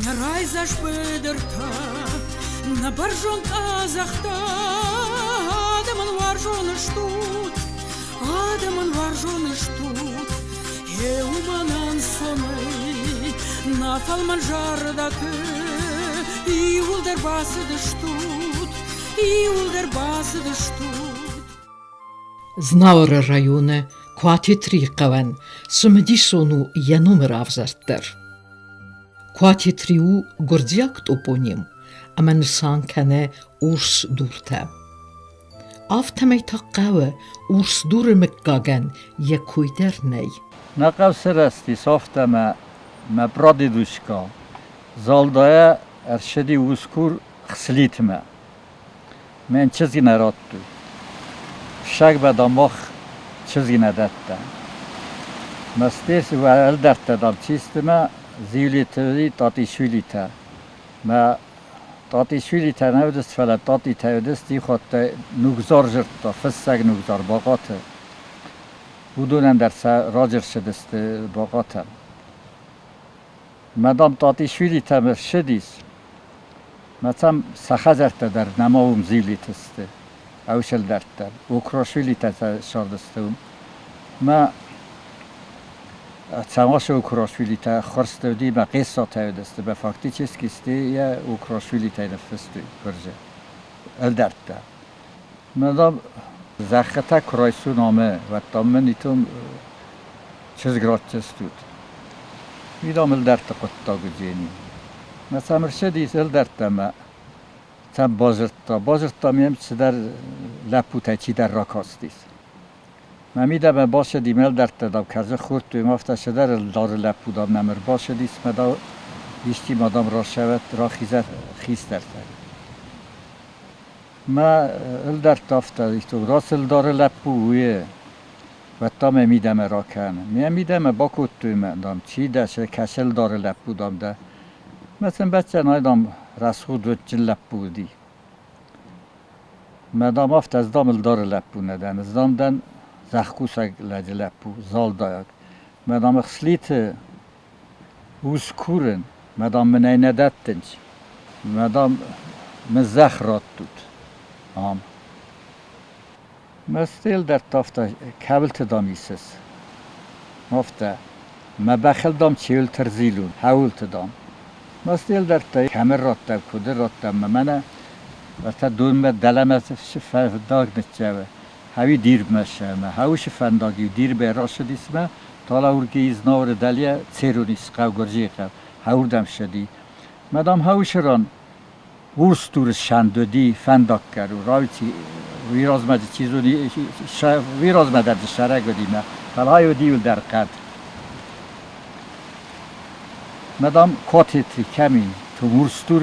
Нӕ райдзаст быдыртӕ, нӕ бӕрзонд къӕдзӕхтӕ, адӕмӕн уарзон стут, адӕмӕн уарзон стут. Гъе уымӕн ӕнцонӕй нӕ фӕлмӕн зӕрдӕты иууылдӕр бацыдыстут, иууылдӕр бацыдыстут. Знауыры районы Куатетрийы хъӕуӕн цымыдисон у йӕ номы равзӕрд дӕр. Куатетри у гуырдзиаг топоним ӕмӕ нысан кӕны урс дуртӕ. Афтӕмӕй та хъӕуы урс дуры мыггагӕн йӕ кой дӕр нӕй. Нӕ хъӕу сырӕзтис афтӕ ӕмӕ мӕ прадедушка Залдайӕ ӕрцыди усгур Хслитмӕ. Мӕн чызг нӕ радтой. Фыссӕгмӕ, дам, мах чызг нӕ дӕттӕм. Мӕстес ӕлдӕрттӕ, дам, систы мӕ Зилиты Татъишвилитӕ. Мӕ Татъишвилитӕ нӕ уыдысты, фӕлӕ Татъитӕ уыдысты, ихуӕттӕ Нугзар зырдта, фыссӕг Нугзар Бахъаты. Уыдонӕн дӕр сӕ раджы рцыдысты Бахъатӕм. Мадам Татъишвилитӕм ссыдис, мӕ сӕм сӕ хӕдзӕрттӕ дӕр нӕма уым зилиты сты, ӕусӕлдӕрттӕ, Окруашвилитӕ сӕ ссардысты уым. Мӕ Цӕмӕсы Окруашвилитӕ ӕххуырсты уыди, мӕ Хъессатӕ уыдысты, мӕ фактически сты йӕ Окруашвилитӕй ныффыстой гуырдзы ӕлдӕрттӕ. Мадам зӕххытӕ куы райсун ӕмӕ уӕд та мын итом чызг ратдзыстут. Уый ӕлдӕртты хъуыддаг уыдзӕни. Мӕ сӕм ӕрцыдис ӕлдӕрттӕ ӕмӕ сӕм бадзырдта. Бадзырдта мӕм цыдӕр лӕппутӕй чидӕр ракастис. Мӕ мидӕмӕ бацыди ме лдӕрттӕ, дам, кӕрзы хордтой ӕмӕ афтӕ цыдӕр ӕлдары лӕппу, дам, нӕм ӕрбацыдис мӕ, дам, исти ма, дам, рацӕуӕд, рахизӕд хистӕртӕй. Мӕ ӕлдӕрттӕ афтӕ рацы ӕлдары лӕппу у, уӕд та мӕ мидӕмӕ ракӕн. Мӕ мидӕмӕ бакодтой мӕ, дам, чи дӕ, кӕцы ӕлдары лӕппу, дам, дӕ. Мӕ сын бӕццӕн, ай, дам, рӕсугъд удджын лӕппу уыди. Мӕ, дам, афтӕ, ӕз, дам, ӕлдары лӕппу нӕ дӕн, ӕз, дам, дӕн зӕхкусӕг лӕджы лӕппу, залдайаг. Мӕ, дам, Хслиты ус курын, мӕ, дам, мын ӕй нӕ дӕттынц. Мӕ, дам, мын зӕхх раттут ам. Мӕ стел дӕр афтӕ кӕуылты, дам, исыс. Афтӕ. Мӕ бӕхыл, дам, чеуылты рзилун, хӕуылты, дам. Мӕ стел дӕрдтӕ кӕмӕ радтӕ, куды радтӕ, мӕ мӕнӕ ӕртӕ донмӕ дӕлӕмӕ фӕндаг ныццӕуы. Хӕуи дирбмӕ ссӕмӕ. Хӕуысы фӕндаг-иу дирбӕй рацыдис мӕ Талаурги Знауыры дӕле Церонис хъӕу, Гуырдзыйы хъӕу, хӕуырдӕм ссыди. Мӕ, дам, хӕуысы ран урс дуры ссӕнд уыди фӕндаггӕрон. Рауйти уый размӕ дзы чи зони, уый размӕ дӕр дзы сӕрӕг уыди мӕ, фӕлӕ ай уыди иуылдӕр хъӕд. Мӕ, дам, котетри кӕми, урс дур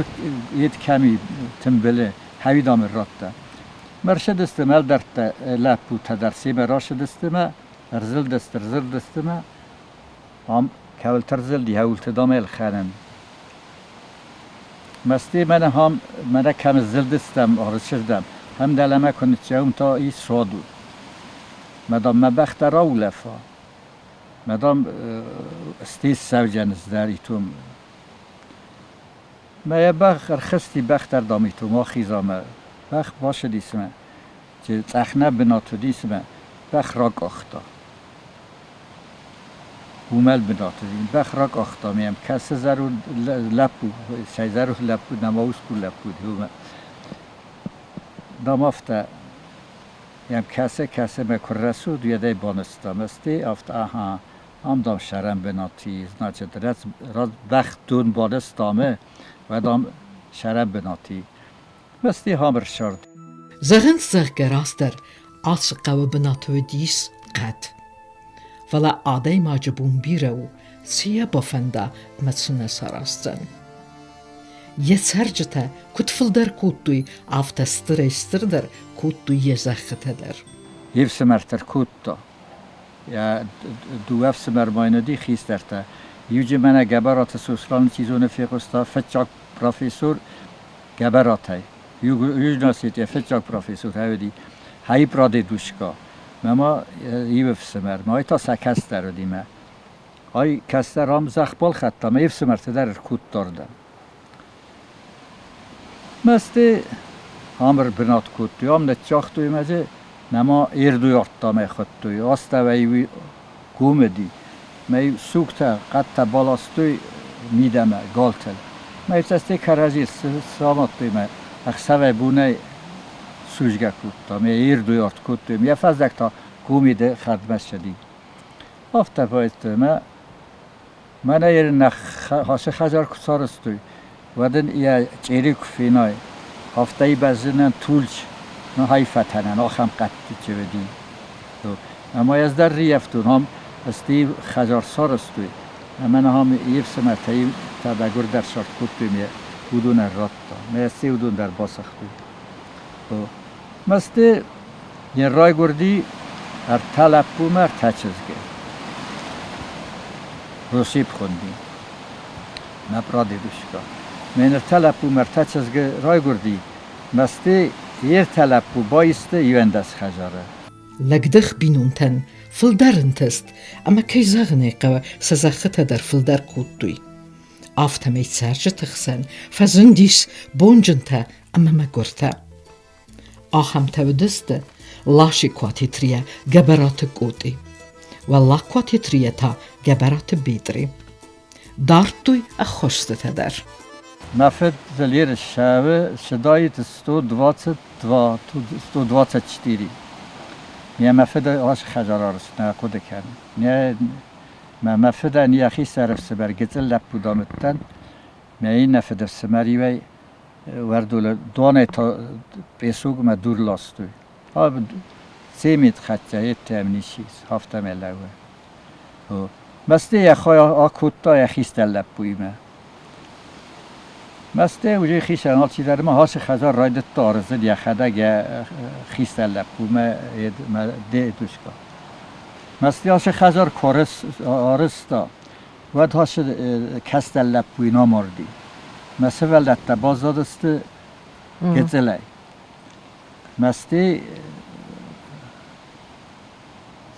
ед кӕми тымбылы, хӕуи, дам, радта. Мӕ рцыдысты мӕ ӕлдӕрттӕ лӕппутӕ дӕр семӕ рацыдысты мӕ ӕрзылдысты, ӕрзылдысты мӕ ам кӕуылты ӕрзылди, хӕуылты, дам, ӕлхӕнӕн. Мӕсти мӕнӕ хам, мӕнӕ кӕм сзылдыстӕм арысырдӕм, хӕм дӕлӕмӕ куы ныццӕуӕм, та ис саду. Мӕ, дам, мӕ бӕх дӕр аулӕфа. Мӕ, дам, стис ссӕуджӕныс дӕр итум. Мӕ йӕ бӕх ӕрхызти, бӕх дӕр, дам, итум ахиза мӕ. Бӕх бацыдис мӕ, цъӕх нӕ бынат уыдис мӕ бӕх ракъахта. Уымӕл бынат уыди. Бӕх ракъахта мӕ йӕм кӕсы зӕронд лӕппу, сӕ зӕронд лӕппу, нӕма усгур лӕппу уыди, уымӕ. Дам афтӕ йӕм кӕсы, кӕсы мӕ куы рӕсугъд, уӕд ӕй банызта. Мӕсти афтӕ, аха, ам, дам, сӕрӕн бынат и, значит, бӕх дон банызта мӕ, уӕд ам сӕрӕн бынат и. Мӕсти хамыр ссард. Зӕгъынц, зӕгъгӕ, растдӕр ацы хъӕуы бынаты уыдис хъӕд. Фӕлӕ адӕймаджы бон бирӕ у, цы йӕ бафӕнда ӕмӕ цы нӕ сараздзӕн. Йӕ цӕрджытӕ куыд фылдӕр кодтой, афтӕ стырӕй-стырдӕр кодтой йӕ зӕххытӕ дӕр. Йе фсымӕртӕ ркодта. Йӕ дыууӕ ӕфсымӕр ма йын уыди хистӕртӕ. Иуджы мӕнӕ Гӕбӕраты Сослан чи зоны фехъуыста, фыццаг профессор Гӕбӕратӕй. Южная Осетия фыццаг профессор уыди. Хай прадедушка. Мӕ ма иу ӕфсымӕр, ма та сӕ кӕстӕр уыди мӕ. Ай кӕстӕр ам зӕхх балхӕдта, мӕ ӕфсымӕртӕ дӕр ӕркодта ардӕм. Mesте амр бынат кодтой, ам ныццагътой мӕ дзы нӕма ӕрдуйардта мӕ хуыдтой. Астӕуӕй комеди. Мӕ сугтӕ, хъӕдтӕ баластой мидӕмӕ, галтыл. Мӕ цӕстӕй кӕрӕдзи самадтой мӕ ӕхсӕвӕй-бонӕй сузгӕ кодта. Мӕ ӕрдуйард кодтой. Йӕ фӕздӕг та комеды хӕрдмӕ ссыди. Афтӕ фӕйдтой мӕ мӕнӕ йын нӕ ацы хӕдзар куы сарӕзтой, уӕд ын йӕ чъири куы фенай, афтӕ бӕззынӕн тулдз нӕ фӕтӕнӕн ахӕм хъӕдты уыди. Ӕмӕ ӕз дӕр риййӕфтон, ам сты хӕдзар сарӕзтой, ӕмӕ нӕ ам йе фсымӕртӕй тӕбӕгуыр дӕр сарт кодтой ме уыдонӕн радта. Мӕ сте уыдон дӕр басыгътой. Мӕсты йӕ райгуырди ӕртӕ лӕппумӕ ӕртӕ чызги. Росип хунди. Мӕ прадедушка. Ме ӕртӕ лӕппумӕ ӕртӕ чызги райгуырди. Мӕсты йе ртӕ лӕппу баисты иуӕндӕс хӕдзары. Лӕгдых бинонтӕн фылдӕр ӕнтыст, ӕмӕ, кӕй зӕгъын ӕй хъӕуы, сӕ зӕххытӕ дӕр фылдӕр кодтой. Афтӕмӕй цӕрджыты хсӕн фӕзындис бонджынтӕ ӕмӕ мӕгуыртӕ. Ахӕмтӕ уыдысты Лаши Куатитрийӕ Гӕбӕраты Къотъи, Уӕллаг Куатитрийӕ та Гӕбӕраты Бетъри. Дардтой ӕххуырстытӕ дӕр. Мӕ фыд Залеры ссӕуы ссыдаид 122, 124. Йӕ мӕ фыды ацы хӕдзар арызт нӕ хъуыды кӕны. Мӕ фыдӕн йӕхи сӕрыфсымӕр гыццыл лӕппу домдтан, мӕ иннӕ фыдыфсымӕр-иуӕй уӕрдулы донӕй пъесугмӕ дур ластой. Цемент хӕццӕ еттӕм ницы ис, афтӕмӕй лӕууы. Мӕсты йӕ хай акодта йӕ хистӕр лӕппуимӕ. Мӕсты уже хистӕр алчидӕр ма ацы хӕдзар райдыдта аразын йӕхӕдӕг йӕ хистӕр лӕппумӕ дедушка. Мӕсты ацы хӕдзар куы арӕзта, уӕд ацы кӕстӕр лӕппуйы намарди. Мӕ сывӕллӕттӕ баззадысты гыццылӕй. Мӕсты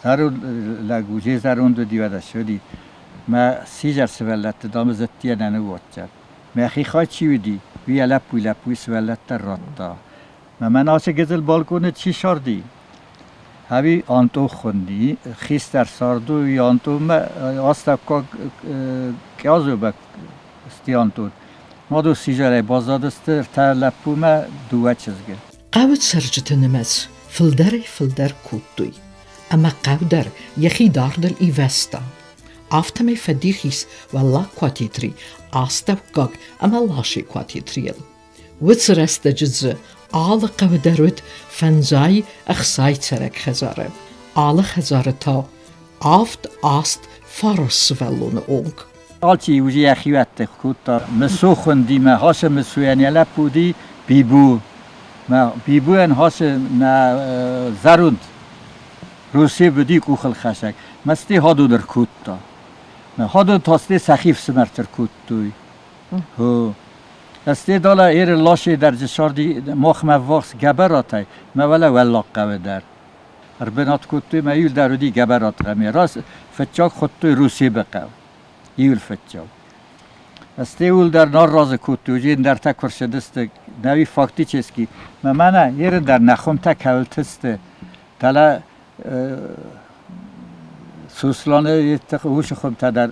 зӕронд лӕг уже зӕронд уыди, уӕдӕ цы уыди. Мӕ сидзӕр сывӕллӕтты дамы зыдти ӕнӕ ныууадзӕг. Мӕхи хай чи уыди, уый йӕ лӕппуй-лӕппуйы сывӕллӕттӕ радта. Мӕ мӕн ацы гыццыл балкъоны чи сарди, Ӕви Антъо хунди, хистӕр сарду и Антъомӕ астӕуккаг къязобӕ сти Антъо. Мадо сизӕрӕй баззадысты ӕртӕ лӕппумӕ дыууӕ чызги. Хъӕуы цӕрджыты нымӕц фылдӕрӕй-фылдӕр кодтой, ӕмӕ хъӕу дӕр йӕхи дардыл ивӕзта. Афтӕмӕй фӕдих ис Уӕллаг Куатетри, Астӕуккаг ӕмӕ Лаши Куатетрийыл. Уыцы рӕстӕджы дзы алы хъӕуы дӕр уыд фӕндзай ӕхсай цӕрӕг хӕдзары, алы хӕдзары та авд-аст фараст сывӕллоны онг. Алчи уже йӕхиуӕтты кодта. Мысу хуынди мӕ хасы Мысуйӕн йӕ лӕппу уыди Бибу. Мӕ Бибуйӕн хасы нӕ зӕронд Русе уыди къухылхӕцӕг. Мӕсти хадон ӕркодта. Мӕ хадон та сӕхи фсымӕрты ркодтой. Ӕсте далӕ Ери лаши дӕр сарди махмӕ ввахс Гӕбӕратӕй, мӕ уӕлӕ Уӕллаг хъӕуы дӕр. Ӕрбынат кодтой мӕ иу дӕр уыди Гӕбӕраты хъӕуы. Раз фыццаг хуыдтой Русебы хъӕу. Иуыл фыццаг. Ӕсте уыл дӕр нал разы кодтой, уыди ӕндӕртӕ куы рцыдысты, нӕуи фактически. Мӕ мӕнӕ ерын дӕр нӕ хуымтӕ кӕуылты сты, Фӕлӕ Сосланы уыцы хуымтӕ дӕр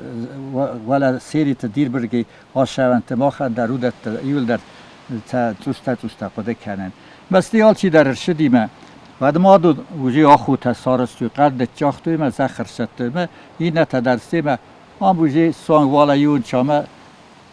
уӕлӕ сериты Дирбырги асӕвӕнты махӕн дӕр уыдӕттӕ иуылдӕр цъустӕ-цъустӕ хъуыды кӕнӕн. Мӕсти алчидӕр ӕрцыди мӕ уӕд ма адон уже ахутӕ сарӕзтой, хъӕд ныццагътой мӕ зӕхх ӕрсӕттой мӕ иннӕтӕ дӕр семӕ ам уже суанг уӕлӕ иуын чамӕ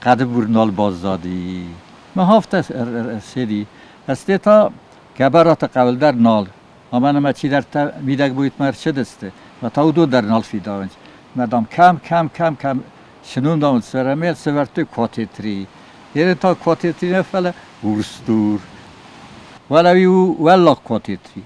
хъӕды бур нал баззади. Мӕ афтӕ ӕрцыди. Ӕсте та Гӕбӕраты хъӕуыл дӕр нал. Ӕмӕ нӕмӕ чидӕртӕ мидӕгбуйтмӕ ӕрцыдысты, мӕ та уыдон дӕр нал фидауынц. Мӕ, дам, кӕм, кӕм, кӕм, кӕм сынундауынц сӕрӕмӕ сӕвӕрдтой квотетри. Ерын та квотетри нӕ, фӕлӕ урсдур. Уӕлӕ уый у уӕллаг квотетри.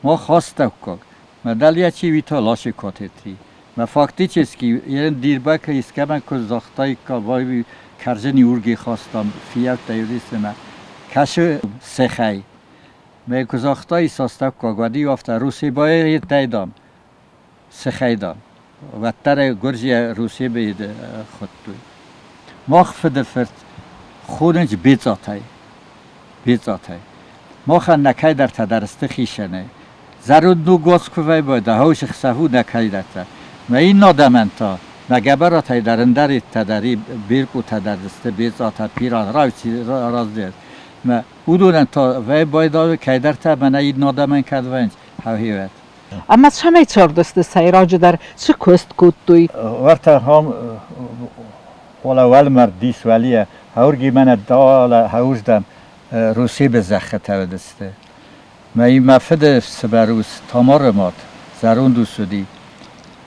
Мах астӕуккаг. Мӕ дӕлйа чи уый та ласы квотетри. Мӕ фактически ерын дирбӕкӕ искӕмӕн куы загътаиккам, вай кӕрдзын иурги хастам, фиййӕуттӕ иудисымӕ. Кӕсы цехӕй. Мӕ куы загътай состӕккаг, уӕд-иу афтӕ Русебайы дам, сыхӕй дам. Уӕддӕр ӕй гуырдзийӕ Русебайы хуыдтой. Мах фыды фырт хонынц Бецъатӕй. Бецъатӕй. Махӕн нӕ кӕйдӕртӕ дӕр сты хицӕнӕй. Зӕронд ногуац куы вӕйбай, дӕ хаусы хсӕв нӕ кӕйдӕртӕ. Мӕ иннӕ адӕмӕн та, мӕ гӕбӕратӕй дӕр ӕндӕр йедтӕ дӕр и, биркъутӕ дӕр сты, бецъатӕ, пират, рауци раздӕр. Мӕ уыдонӕн та вӕйбайдауы кӕйдӕртӕ мӕнӕ иннӕ адӕмӕн кӕд вӕййынц, хӕхивӕд. Ӕмӕ цӕмӕй цардысты сӕйраджыдӕр, цы куыст кодтой? Уӕртӕ хом уӕлӕ уӕлмӕрд ис уӕлийӕ, хӕурги мӕнӕ далӕ хӕуздӕм Русибы зӕххытӕ уыдысты. Мӕ мӕ фыды фсымӕр ус Тамары мад, зӕронд ус уыди.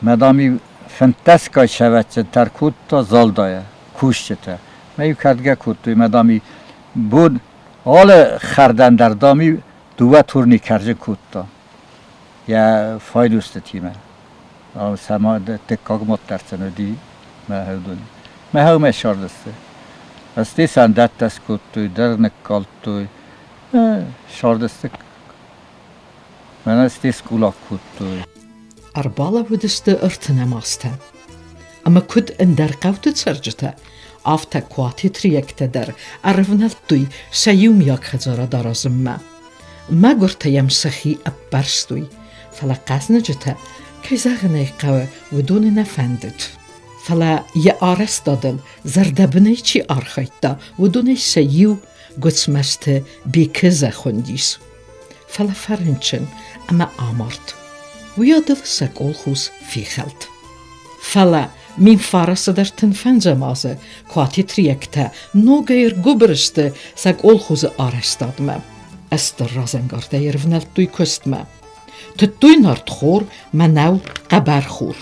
Мӕ дам-иу фынддӕсгай сӕвӕццӕн тӕркодта Залдайӕ, кусджытӕ. Мӕ-иу кӕрдгӕ кодтой, мӕ дам-иу бон алы хӕрдӕн дӕр дам-иу дыууӕ турни кӕрзын кодта йӕ файдустытимӕ. Сӕ дыккаг мад дӕр сын уыди мӕ хӕудони. Мӕ хӕумӕ ссардысты. Стӕй сӕндӕттӕ скодтой, дӕр ныккалдтой. Ссардысты. Мӕнӕ стӕй скъола кодтой. Ӕрбалӕууыдысты ӕртынӕм азтӕ. Ӕмӕ куыд ӕндӕр хъӕуты цӕрджытӕ, афтӕ куатетриӕгтӕ дӕр ӕрӕвнӕлдтой сӕ иумиаг хӕдзарад аразынмӕ. Мӕгуыртӕ йӕм сӕхи ӕппӕрстой, фӕлӕ хъӕзныджытӕ, кӕй зӕгъын ӕй хъӕуы, уыдоны нӕ фӕндыд. Фӕлӕ йӕ арӕзтадыл зӕрдӕбынӕй чи архайдта, уыдонӕй сӕ иу Гуыцмӕзты Бекызӕ хуындис. Фӕлӕ фӕрынчын ӕмӕ амард. Уыйадыл сӕ колхоз фехӕлд. Фӕлӕ 1009 ӕртынфӕндзӕм азы куатетриӕгтӕ ногӕй ӕргуыбыр сты сӕ колхозы арӕзтадмӕ. Стыр разӕнгардӕй ӕрывнӕлдтой куыстмӕ. Тыдтой нартхор, мӕнӕу, хъӕбӕрхор.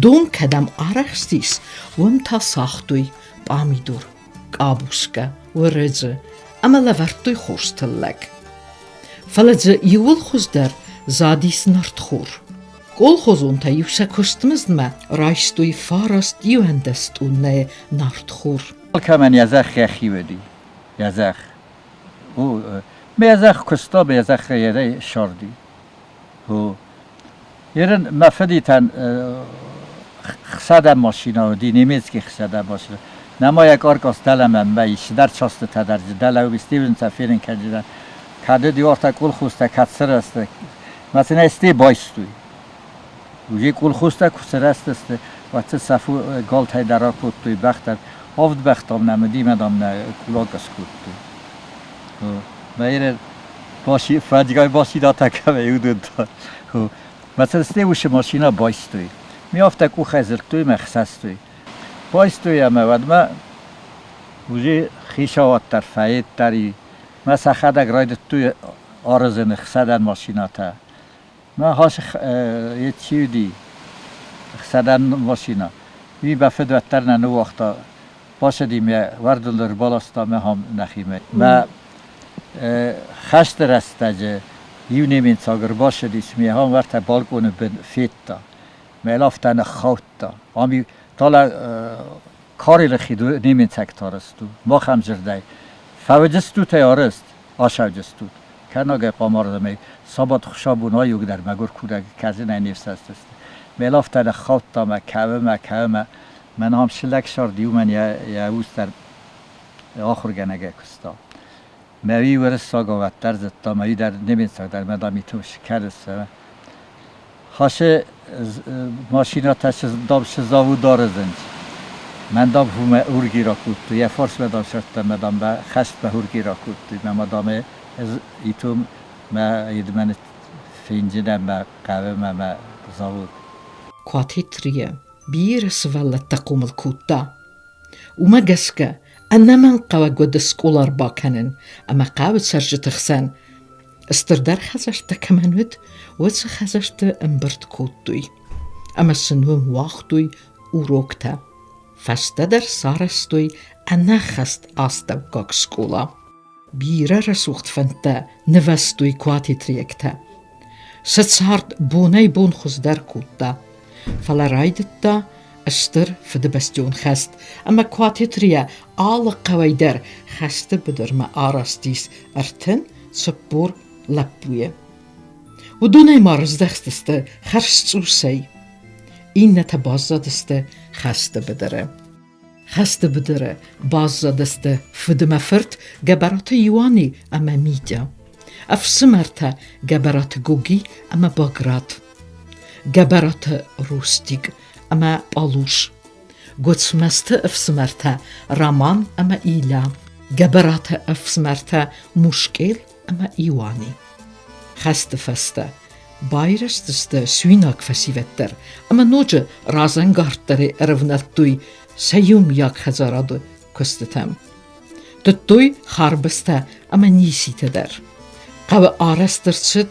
Дон кӕдӕм арӕхстис, уым та цагътой пъамидор, къабускӕ, уырыдзы ӕмӕ лӕвӕрдтой хорз тыллӕг. Фӕлӕ дзы иууыл хуыздӕр задис нартхор. Колхозонтӕ-иу сӕ куыстмыздмӕ райстой 9 21 тоннӕйы нартхор. Алкӕмӕн йӕ зӕхх йӕхи уыди, йӕ зӕхх. Мӕ зӕхх куыста, мӕ зӕхх йӕ ссарди. Ерын мӕ фыдитӕн хсадӕн машина уыди, немецкий хсадӕн машина. Нӕма йӕ къаркъас дӕлӕмӕ мӕ исдӕр частытӕ дӕр дӕлӕ Стивенсӕ фенын кӕнджытӕ. Кӕд уартӕ колхозтӕ кӕд сырӕзты, мӕ сын ӕсте байстой. Уже колхозтӕ куы сырӕзтысты, уӕд сӕ сӕфу галтӕй дӕр акодтой, бӕхтӕ. Авд бӕх дам нӕм уыди, мӕ дам нӕ кулак скодтой. Мӕ ерӕ фӕдигай басидатӕ кӕмӕй уыдон та. Мӕ цӕстӕй уыцы машинӕ байстой. Ме афтӕ къухӕй дзырдтой мӕ хсӕстой. Байстой ӕмӕ уӕдмӕ уже хицауад дӕр фӕеддӕр и. Мӕ сӕхӕдӕг райдыдтой аразыны хсӕдӕн машинӕтӕ. Мӕ хас чи уыди хсӕдӕн машинӕ, уый мӕ фыд уӕддӕр нӕ ныууагъта. Бацыди мӕ уӕрдоныл ӕрбаласта мӕ хам нӕхимӕ. Мӕ хӕсты рӕстӕджы иу немецаг ӕрбацыдис, ме хам уӕртӕ балкъоны бын федта. Мӕ афтӕ ныххаудта. Ам талӕ Карелы хид немецӕгтӕ арӕзт у. Мах ӕмдзырдӕй фӕуыдзыстут ӕй арӕзт, ацӕудзыстут. Кӕнагӕй хъамардӕмӕй сабат хуысабон айуг дӕр мӕгуыр курӕг кӕрдзынӕй не фсӕстысты. Мӕ афтӕ ныххаудта мӕ кӕуы мӕ кӕуы мӕ мӕн ам сылӕгсард иумӕн йӕ ус дӕр ахуыргӕнӕгӕй куыста. Мӕ уый уырыссагау уӕддӕр зыдта, мӕ уый дӕр немецаг дӕр мӕ дам иту кӕрыс. Хасы машинӕтӕ дам завод аразынц. Мӕн дам хумӕ урги ракодтой, йӕ фарсмӕ дам сӕрдта, мӕ дам хӕстмӕ урги ракодтой. Мӕ ма дам ӕз итум мӕ едмӕ фенджынӕн мӕ хъӕуы мӕ мӕ завод. Куатетрийӕ бирӕ сывӕллӕттӕ хъомыл кодта. Уымӕ гӕсгӕ ӕнӕмӕнгхъӕуӕг уыд скъола ӕрбакӕнын ӕмӕ хъӕуы цӕрджыты хсӕн стырдӕр хӕдзӕрттӕ кӕмӕн уыд, уыцы хӕдзӕртты ӕмбырд кодтой ӕмӕ сын уым уагътой уроктӕ. Фӕстӕдӕр сарӕзтой ӕнӕххӕст астӕуккаг скъола. Бирӕ рӕсугъд фӕндтӕ нывӕзтой куатетриӕгтӕ. Сӕ цард бонӕй-бон хуыздӕр кодта, фӕлӕ райдыдта Стыр Фыдыбӕстон хӕст ӕмӕ Куатетрийӕ алы хъӕуӕй дӕр хӕсты быдырмӕ араст ис 30 лӕппуйы. Уыдонӕй ма рыздӕхтысты хӕрзцъусӕй, иннӕтӕ баззадысты хӕсты быдыры. Хӕсты быдыры баззадысты фыд ӕмӕ фырт Гӕбӕраты Иуане ӕмӕ Митя, ӕфсымӕртӕ Гӕбӕраты Гоги ӕмӕ Баграт, Гӕбӕраты Рустик ӕмӕ Пъалуш, Гуыцмӕзты ӕфсымӕртӕ Раман ӕмӕ Иля, Гӕбӕраты ӕфсымӕртӕ Мушкъел ӕмӕ Иуане. Хӕсты фӕстӕ байрӕзтысты суинаг фӕсивӕд дӕр ӕмӕ ноджы разӕнгарддӕрӕй ӕрӕвнӕлдтой сӕ иумиаг хӕдзарады куыстытӕм. Тыдтой харбызтӕ ӕмӕ ниситӕ дӕр. Хъӕуы арӕзт ӕрцыд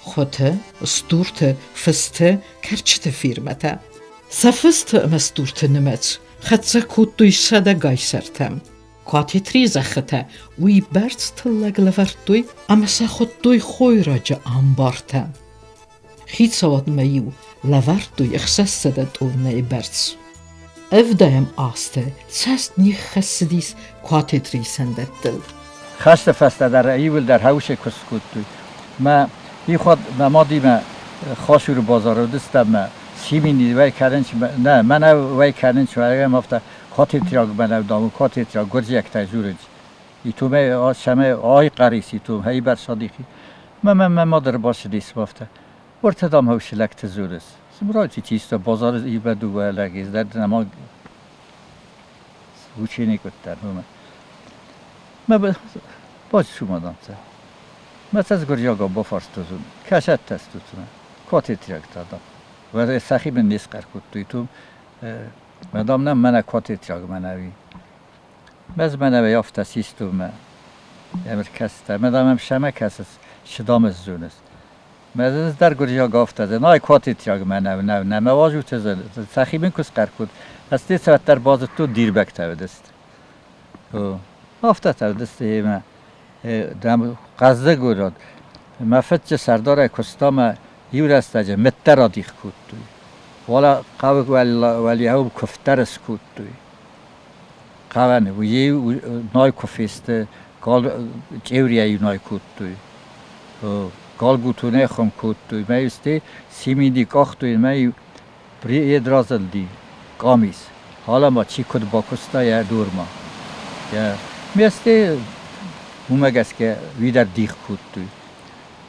хуыты, стурты, фысты, кӕрчыты фирмӕтӕ. Сӕ фысты ӕмӕ стурты нымӕц хӕццӕ кодтой сӕдӕгай сӕртӕм. Катетрийы зӕххытӕ уый бӕрц тыллӕг лӕвӕрдтой ӕмӕ сӕ хуыдтой хойраджы ӕмбартӕ. Хицауадмӕ-иу лӕвӕрдтой 600 тоннӕйы бӕрц. Ӕвдайӕм азты цӕст ныххӕссыдис катедрийы сӕндӕттыл. Хӕсты фӕстӕ дӕр иууылдӕр хӕусы куыст кодтой. Мӕ ихуад мӕ мадимӕ Хашуры базары уыдыстӕм мӕ Симини уӕй кӕнын нӕ мӕнӕ уӕй кӕнын ӕм афтӕ катетраг мӕнӕ дам катетраг гуырдзиӕгтӕ дзурынц. Итумӕ сӕмӕ ай къарис итум хӕйбӕр садихи. Мӕ мӕ мӕ мад ӕрбацыдис афтӕ. Уӕртӕ дам хӕусы лӕгты дзурыс. Зымрати чисто базары ибӕ дыууӕ лӕги дӕр нӕма ученик уыдтӕн уымӕ. Мӕ бацумадам цӕ. Мӕ цӕс гуырдзиагау бафарстон, кӕсӕттӕ стут катетрӕгтӕ дам. Сӕхи мын не схъӕр кодтой, тум Мадам нӕм мӕнӕ катетраг мӕнӕуи. Мӕз мӕнӕуи афтӕ систумӕ. Ӕмӕ Мадам ӕм сӕмӕ кӕсыс, сыдамыз зоныс. Мӕз дӕр гуырдзиаг афтӕ най катетраг мӕнӕу нӕу, нӕ мӕ уазут сӕхи мын куы схъӕр код. Ӕз те цӕттӕр базыдтон дирбӕгтӕ уыдысты. Афтӕтӕ уыдысты ӕмӕ дам хъӕздыг уыд. Мӕ фыдджы сӕрдарӕй куыста мӕ иу рӕстӕджы мыддӕр адих кодтой. Уӕлӕ хъӕуы уӕлиау куывддӕр скодтой. Хъӕуӕн уый най куы фесты, гал чъеурийӕ най кодтой. Галгутунӕй хуым кодтой. Мӕ исты симиди къахтой, мӕ Приедразылди къамис, ма чи куыд бакуыста йӕ дурмӕ. Йӕ месте уымӕ гӕсгӕ уый дӕр дих кодтой.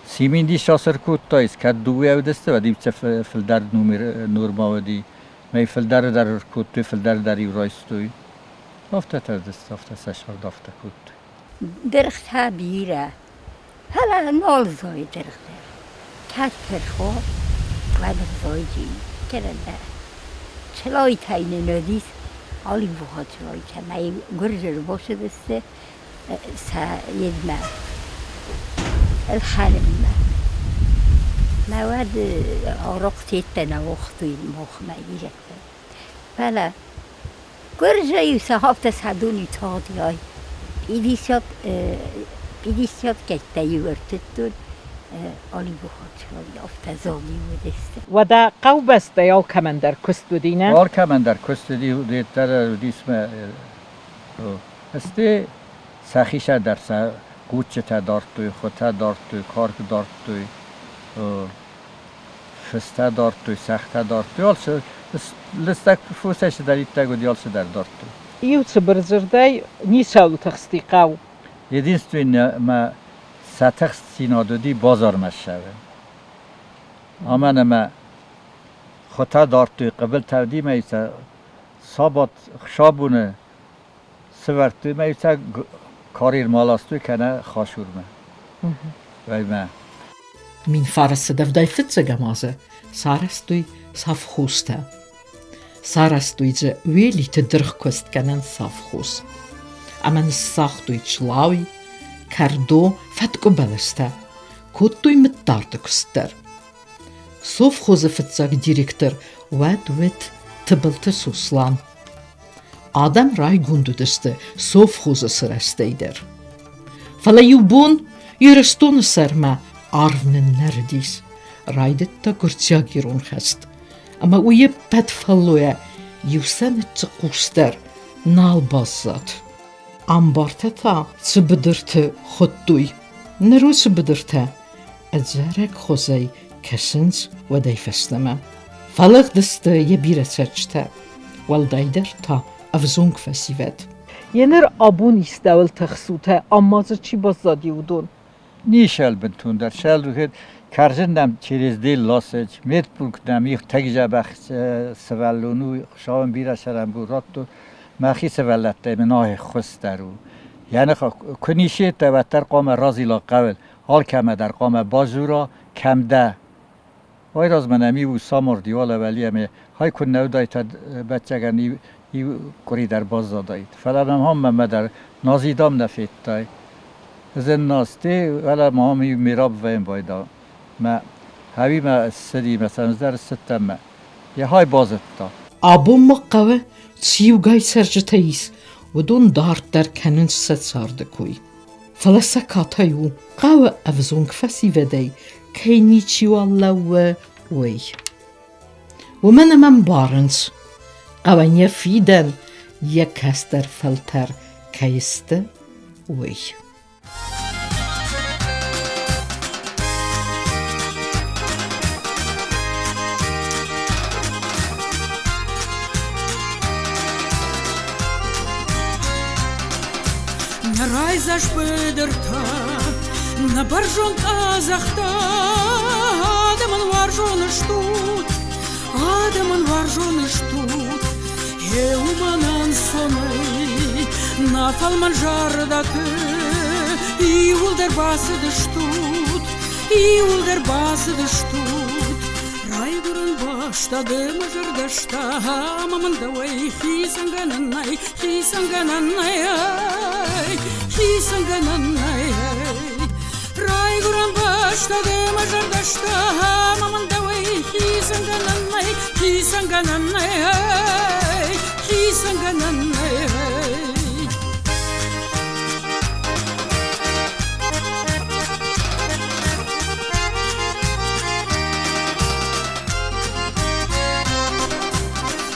Симинди сасыр кодтаис, кӕд дыууӕ уыдысты, уӕд иу фылдӕр нормӕ уыди. Мӕй фылдӕр дӕр кодтой, фылдӕр дӕр-иу райстой. Афтӕ уыдысты, афтӕ сӕ сӕрд афтӕ кодтой. Дыргътӕ бирӕ, фӕлӕ нал зайы дыргъ дӕр. Кӕд пырх у, уӕд ӕрзайди кӕрӕдзӕ. Чылайтӕй нын уыдис алибуха чылайтӕ, мӕ гуырдзы ӕрбацыдысты сӕ йедмӕ ӕлхӕнынмӕ. Мӕ уӕд арахъ тедтӕ нӕ уагътой махмӕ ирӕттӕ. Фӕлӕ Гуырдзы-иу сӕ афтӕ сӕ дони тагъдӕй пятьдесят кӕттӕ-иу ӕртыдтон алибухатсгай афтӕ зони уыдысты. Уӕдӕ хъӕубӕстӕй алкӕмӕн дӕр куыст уыди, нӕ? Алкӕмӕн дӕр куыст уыди, дӕр уыдис мӕ сты сӕхицӕн дӕр сӕ хъуццытӕ дардтой, хуытӕ дардтой, карк дардтой, фыстӕ дардтой, сӕгътӕ дардтой, алцы лыстӕг фосӕй цыдӕриддӕр уыди, алцыдӕр дардтой. Иу цыбыр дзырдӕй ницӕуыл тыхсти хъӕу. Единственное, мӕ сӕ тыхстдзинад уыди базармӕ ссӕуын. Амӕн ӕмӕ хуытӕ дардтой, хъыбылтӕ уыди мӕ сӕ сабат хсабоны сывӕрдтой мӕ сӕ карирмӕ ластой кӕнӕ хашурмӕ. Вӕймӕ. 1985 фыццӕгӕм азы сарӕзтой совхозтӕ. Сарӕзтой дзы Уелиты дыргъкуыстгӕнӕн совхоз. Ӕмӕ ныссагътой члауи, кӕрдо, фӕткъуы бӕлӕстӕ. Кодтой мыддарды куыст дӕр. Совхозы фыццаг директор уӕд уыд Тыбылты Сослан. Адӕм райгонд уыдысты совхозы сырӕзтӕй дӕр. Фӕлӕ иу бон Ирыстоны сӕрмӕ арв ныннӕрыдис, райдыдта гуырдзиаг-ирон хӕст, ӕмӕ уый ӕппӕт фӕллойӕ иу сӕныччы хъус дӕр нал баззад. Ӕмбартӕ та цы быдырты хуыдтой, ныр уыцы быдыртӕ ӕдзӕрӕг хуызӕй кӕсынц уӕдӕй фӕстӕмӕ. Фӕлыгъдысты йӕ бирӕ цӕрджытӕ, уӕлдайдӕр та ӕвзонг фӕсивӕд. Еныр абон истӕуыл тыхсут, ам ма дзы чи баззади, уыдон? Нишел бынтондӕр шелдухет кӕрзын нӕм через дел ласыч, медпункт нӕм их тӕгзӕбӕх сывӕллон у, Хуыцауӕн бирӕ цӕрӕнбон радтой. Мӕхи сывӕллӕттӕй мын ӕххуыс дӕр у. Йӕ ных куы нисетӕ, уӕддӕр хъуамӕ разила хъӕуыл, алкӕмӕ дӕр хъуамӕ базура, кӕм дӕ. Ай размӕ нӕм иу самарди уӕлӕ ӕмӕ хай куы нӕ уыдаид, уӕд ӕвӕццӕгӕн иу къуыри дӕр баззадаид. Фӕлӕ мӕм ам мӕмӕ дӕр назидам нӕ федтай. Ӕз ын насте, уӕлӕ ма ам иу мераб вӕййын байда. Мӕ хӕуимӕ ссыди, мӕ сӕнздӕр ссыдтӕн мӕ. Йӕ хай базыдта. Абон ма хъӕуы цы иугай цӕрджытӕ ис, уыдон дарддӕр кӕнынц сӕ царды кой. Фӕлӕ сӕ катай у, хъӕуы ӕвзонг фӕсивӕдӕй кӕй ничиуал лӕууы, уый. Уымӕн ӕмӕ ӕмбарынц, хъӕуӕн йӕ фидӕн йӕ кӕстӕр фӕлтӕр кӕй сты, уый. Нӕ райдзаст быдыртӕ, нӕ бӕрзонд къӕдзӕхтӕ адӕмӕн уарзон стут, адӕмӕн уарзон стут. Гъе уымӕн ӕнцонӕй нӕ фӕлмӕн зӕрдӕты иууылдӕр бацыдыстут, иууылдӕр бацыдыстут. Райгуырӕн бӕстӕ ды мӕ зӕрдӕстӕ ӕмӕ мын дӕуӕй хицӕнгӕнӕн нӕй, хицӕнгӕнӕн нӕй, хицӕнгӕнӕн нӕй. Райгуырӕн бӕстӕ ды мӕ зӕрдӕстӕ ӕмӕ мын дӕуӕй хицӕнгӕнӕн нӕй, хицӕнгӕнӕн нӕй, хицӕнгӕнӕн нӕй.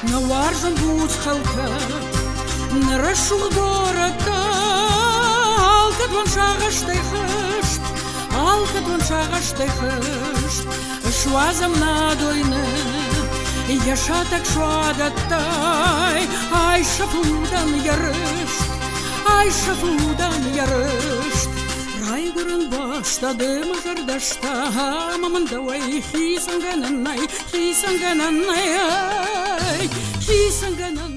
Нӕ уарзын буц хӕлтӕ, нӕ рӕсугъд горӕттӕ, алкӕд уын сагъӕстӕй хызт, алкӕд уын сагъӕстӕй хызт. Суадзӕм нӕ дойны, йӕ сатӕг суадӕттӕй, айсӕфы удӕн йӕ рыст, айсӕфы удӕн йӕ рыст. Райгуырӕн бӕстӕ ды мӕ зӕрдӕстӕ ӕмӕ мын дӕуӕй хицӕнгӕнӕн нӕй, хицӕнгӕнӕн нӕй, хицӕнгӕнӕн.